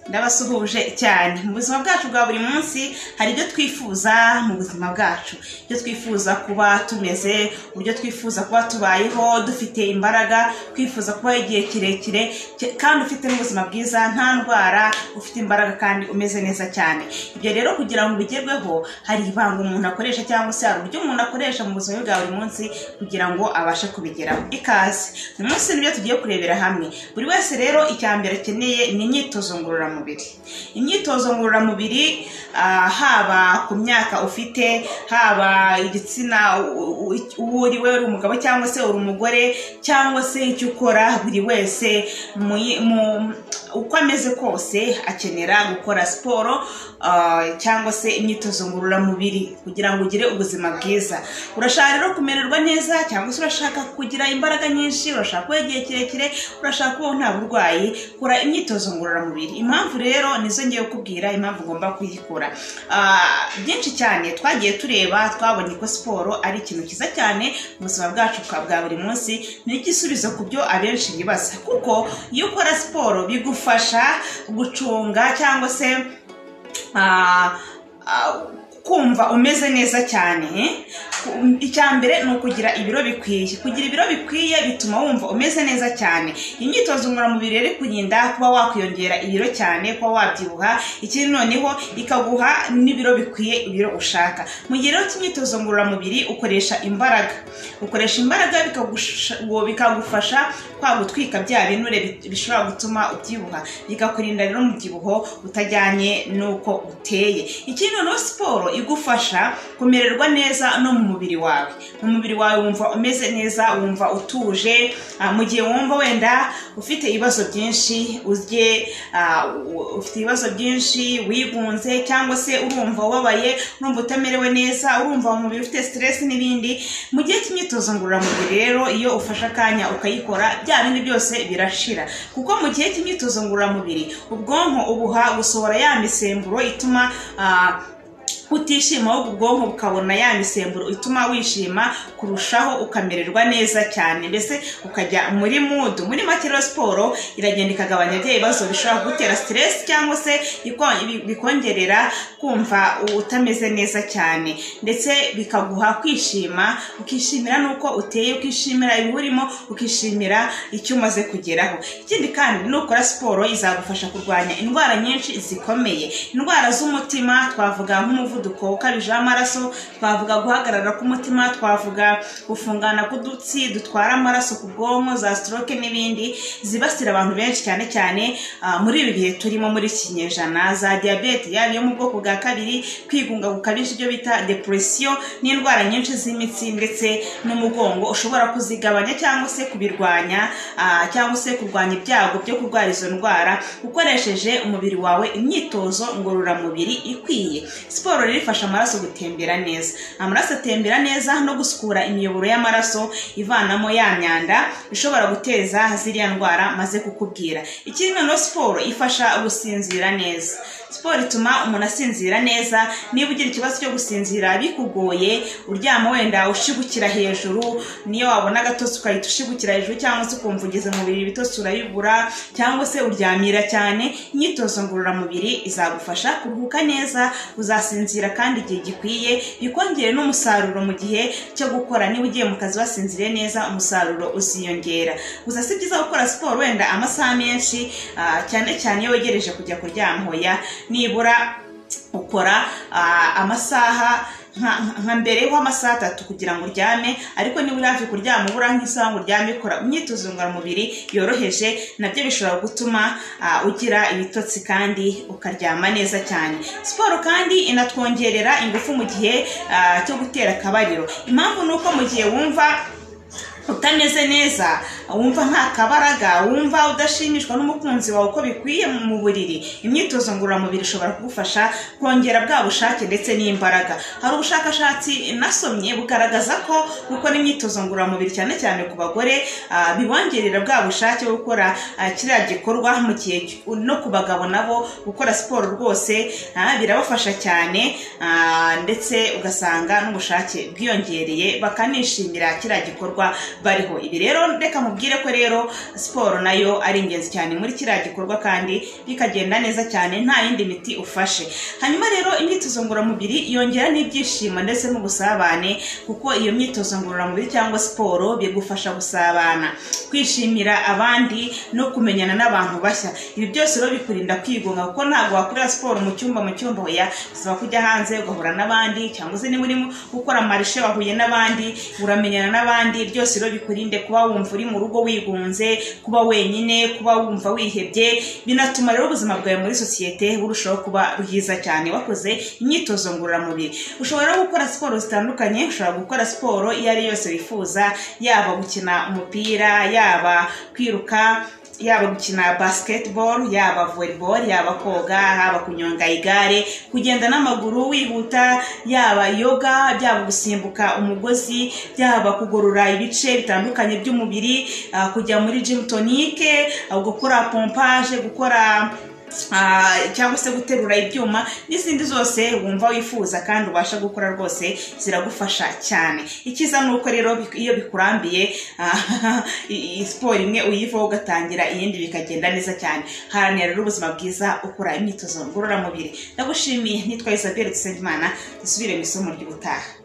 Ndabasuhuje cyane. Mu buzima bwacu bwa buri munsi hari ibyo twifuza mu buzima bwacu, ibyo twifuza kuba tumeze, uburyo twifuza kuba tubayeho dufite imbaraga, twifuza kubaho igihe kirekire kandi ufite n'ubuzima bwiza, nta ndwara, ufite imbaraga kandi umeze neza cyane. Ibyo rero kugira ngo bigerweho hari ibanga umuntu akoresha cyangwa se hari uburyo umuntu akoresha mu buzima bwa buri munsi kugira ngo abashe kubigeraho. Ikaze uyu munsi nibyo tugiye kurebera hamwe. Buri wese rero icya mbere akeneye ni imyitozo ngororamubiri. Imyitozo ngororamubiri, haba ku myaka ufite, haba igitsina uwo uri we, uri umugabo cyangwa se uri umugore, cyangwa se icyo ukora, buri wese uko ameze kose akenera gukora siporo cyangwa se imyitozo ngororamubiri kugira ngo ugire ubuzima bwiza. Urashaka rero kumererwa neza cyangwa se urashaka kugira imbaraga nyinshi, urashaka kuba igihe kirekire, urashaka kubaho nta burwayi, kora imyitozo ngororamubiri. Impamvu rero nizo ngiye kukubwira impamvu ugomba kuyikora. Byinshi cyane twagiye tureba, twabonye ko siporo ari ikintu cyiza cyane mu buzima bwacu bwa buri munsi, ni igisubizo ku byo abenshi bibaza, kuko iyo ukora siporo bigufasha gucunga cyangwa se kumva umeze neza cyane. Icya mbere ni ukugira ibiro bikwiye. Kugira ibiro bikwiye bituma wumva umeze neza cyane. Imyitozo ngororamubiri rero ikurinda kuba wakwiyongera ibiro cyane, kuba wabyibuha, ikindi noneho ikaguha n'ibiro bikwiye, ibiro ushaka. Mu gihe rero cy'imyitozo ngororamubiri ukoresha imbaraga, ukoresha imbaraga bikagufasha kwa gutwika bya binure bishobora gutuma ubyibuha, bikakurinda rero umubyibuho utajyanye n'uko uteye. Ikindi noneho siporo igufasha kumererwa neza no mu mubiri wawe. Mu mubiri wawe wumva umeze neza, wumva utuje. Mu gihe wumva wenda ufite ibibazo byinshi, urye ufite ibibazo byinshi, wigunze cyangwa se urumva ubabaye, urumva utamerewe neza, urumva umubiri ufite stress n'ibindi, mu gihe cy'imyitozo ngororamubiri rero iyo ufashe akanya ukayikora, bya bindi byose birashira. Kuko mu gihe cy'imyitozo ngororamubiri ubwonko ubuha gusohora ya misemburo ituma utishima, ahubwo ubwonko bukabona ya misemburo ituma wishima kurushaho, ukamererwa neza cyane, mbese ukajya muri mood. Muri make rero siporo iragenda ikagabanya bya bibazo bishobora kugutera stress cyangwa se bikongerera kumva utameze neza cyane, ndetse bikaguha kwishima, ukishimira n'uko uteye, ukishimira ibiwurimo, ukishimira icyo umaze kugeraho. Ikindi kandi nukora siporo izagufasha kurwanya indwara nyinshi zikomeye, indwara z'umutima, twavuga nk'umuvuduko ukabije w'amaraso, twavuga guhagarara k'umutima, twavuga gufungana k'udutsi dutwara amaraso ku bwonko, za stroke n'ibindi zibasira abantu benshi cyane cyane muri ibi bihe turimo muri iki kinyejana, za diyabete yaba iyo mu bwoko bwa kabiri, kwigunga gukabije ibyo bita depression, n'indwara nyinshi z'imitsi ndetse n'umugongo. Ushobora kuzigabanya cyangwa se kubirwanya, cyangwa se kurwanya ibyago byo kurwara izo ndwara ukoresheje umubiri wawe imyitozo ngororamubiri ikwiye. Siporo rero ifasha amaraso gutembera neza, amaraso atembera neza no gusukura imiyoboro y'amaraso ivanamo ya myanda ishobora guteza ziriya ndwara maze kukubwira. Ikindi noneho siporo ifasha gusinzira neza. Siporo ituma umuntu asinzira neza. Niba ugira ikibazo cyo gusinzira bikugoye, uryama wenda ushigukira hejuru, niyo wabona agatotsi ukahita ushigukira hejuru, cyangwa se ukumva ugeze mu buriri ibitotsi urabibura, cyangwa se uryamira cyane, imyitozo ngororamubiri izagufasha kuruhuka neza, uzasinzira kandi igihe gikwiye, bikongere n'umusaruro mu gihe cyo gukora. Niba ugiye mu kazi wasinziriye neza, umusaruro uziyongera. Gusa si byiza gukora siporo wenda amasaha menshi, cyane cyane iyo wegereje kujya kuryama. Hoya, nibura ukora amasaha nka mbere y'amasaha 3 kugira ngo uryame, ariko niba uri hafi kuryama ubura nk'isaha ngo uryame, kora imyitozo ngororamubiri yoroheje, nabyo bishobora gutuma ugira ibitotsi kandi ukaryama neza cyane. Siporo kandi inatwongerera ingufu mu gihe cyo gutera akabariro. Impamvu ni uko mu gihe wumva utameze neza, wumva nta kabaraga, wumva udashimishwa n'umukunzi wawe uko bikwiye mu buriri, imyitozo ngororamubiri ishobora kugufasha kongera bwa bushake ndetse n'imbaraga. Hari ubushakashatsi nasomye bugaragaza ko gukora imyitozo ngororamubiri cyane cyane ku bagore bibongerera bwa bushake bwo gukora kiriya gikorwa, mu gihe no ku bagabo nabo gukora siporo rwose birabafasha cyane, ndetse ugasanga n'ubushake bwiyongereye, bakanishimira kiriya gikorwa bariho. Ibi rero reka mubwire ko rero siporo nayo ari ingenzi cyane muri kiriya gikorwa kandi bikagenda neza cyane nta yindi miti ufashe. Hanyuma rero imyitozo ngororamubiri yongera n'ibyishimo ndetse n'ubusabane, kuko iyo myitozo ngororamubiri cyangwa siporo bigufasha gusabana, kwishimira abandi no kumenyana n'abantu bashya. Ibi byose rero bikurinda kwigunga, kuko ntabwo wakorera siporo mu cyumba oya, bisaba kujya hanze ugahura n'abandi, cyangwa se niba urimo gukora marishe wahuye n'abandi, uramenyana n'abandi. Byose rero bikurinde kuba wumva uri mu rugo wigunze, kuba wenyine, kuba wumva wihebye. Binatuma rero ubuzima bwawe muri sosiyete burushaho kuba bwiza cyane wakoze imyitozo ngororamubiri. Ushobora gukora siporo zitandukanye, ushobora gukora siporo iyo ari yose wifuza, yaba gukina umupira, yaba kwiruka, yaba gukina basketball, yaba volleyball, yaba koga, haba kunyonga igare, kugenda n'amaguru wihuta, yaba yoga, byaba gusimbuka umugozi, byaba kugorora ibice bitandukanye by'umubiri, kujya muri gym tonique, gukora pompage, gukora cyangwa se guterura ibyuma n'izindi zose wumva wifuza kandi ubasha gukora, rwose ziragufasha cyane. Icyiza ni uko rero iyo bikurambiye siporo imwe uyivaho ugatangira iyindi bikagenda neza cyane. Haranira rero ubuzima bwiza ukora imyitozo ngororamubiri. Ndagushimiye, nitwa Isabelle Dusengimana, dusubire mu isomo ry'ubutaha.